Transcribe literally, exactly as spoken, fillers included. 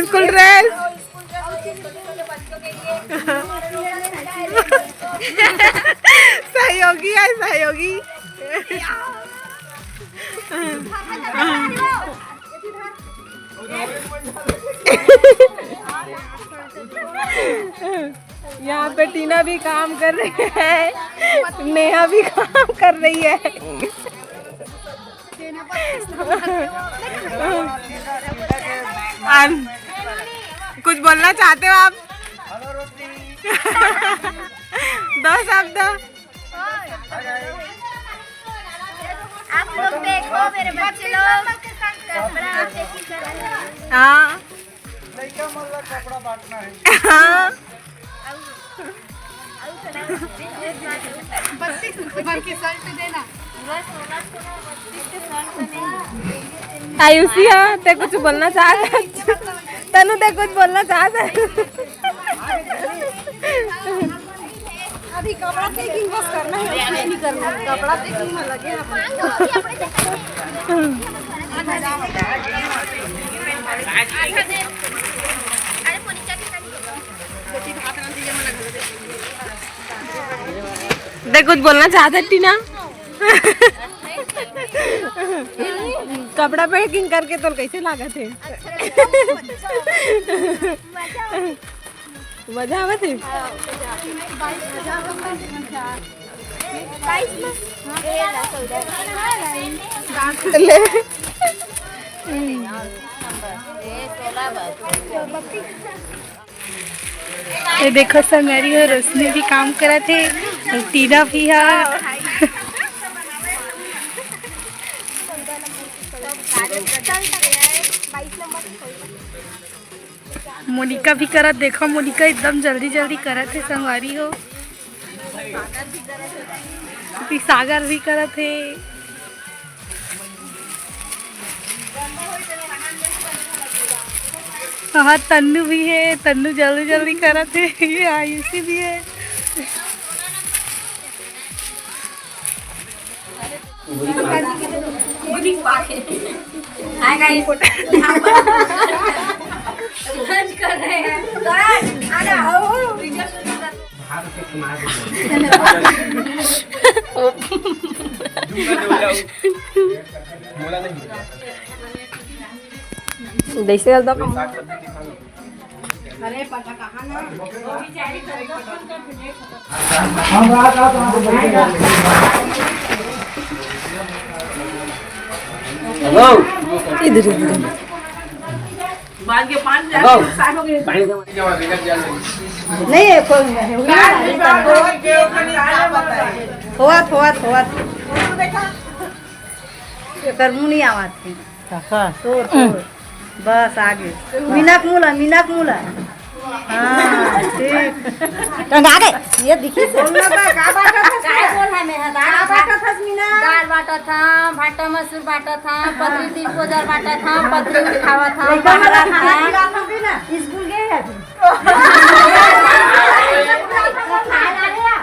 School dress. सहयोगी है, सहयोगी। यहाँ पे टीना भी काम कर रही है, नेहा भी काम कर रही है। अन-, कुछ बोलना चाहते हो आप? दो शब्द। आप लोग देखो मेरे बच्चे लोग। हाँ। लड़का मन ला कपड़ा बांटना है। हाँ। आयुषी, हाँ, ते कुछ बोलना चाहत है? तनु, ते कुछ बोलना चाहत है? अभी कपड़ा पैकिंग बस करना है, कुछ नहीं करना है। कपड़ा पैकिंग में लगे हैं अपन। ते कुछ बोलना चाहत है, टीना? कपड़ा पैकिंग करके तोर कैसे लागत है? मजा आवत है? ले। ये देखो संगवारी हो, रोशनी भी काम करत हे, टीना भी हा। मोनिका भी करत, देखो मोनिका एकदम जल्दी जल्दी करत हे संगवारी हो। अभी सागर भी करत हे। हाँ, तन्नू भी हे, तन्नू जल्दी जल्दी करत हे। ये आयुषी भी हे। हाय गाइस, लंच कर रहे हैं। आज खाना हो। जैसे हेलो। इधर, इधर। हेलो। नहीं, कोई नहीं। होवत, होवत, होवत। एकर मुंह नहीं आवत हे। काका। तोर, तोर। बस, आगे। मीनक मुला, मीनक मुला। हाँ, ठीक। टंगा दे। ये दिखी से। बोल ना बा, का बाटत हस? काय बोल है मैं? दाल का बाटत हस, मीना? दाल बाटत हम, भाटा मसूर बाटत हम, पतरी तीन कोजर बाटत हम, पतरी उठावत हम, लइका मन ला खाना खिलात हस ना? स्कूल गए है अभी? खाए ला रे आप।